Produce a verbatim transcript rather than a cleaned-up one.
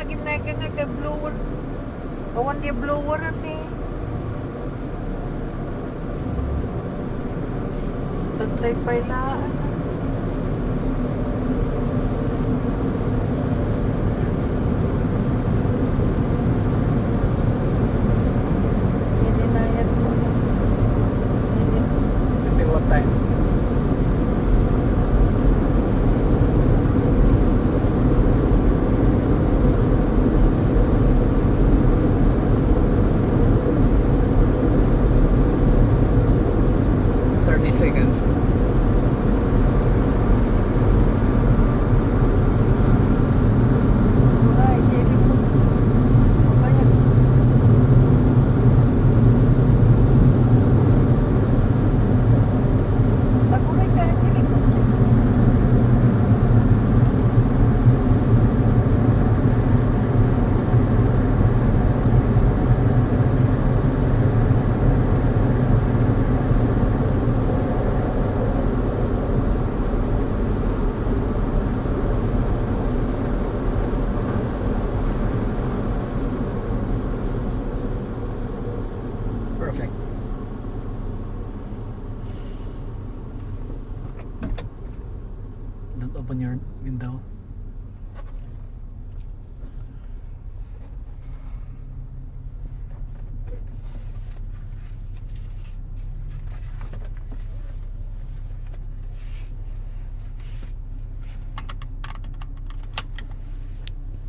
Kinekene kay blower. Awan dia blower, ami. Tantay pay laan. Ininayat mo. Ini- Until what time? Thirty seconds. Perfect. Don't open your window.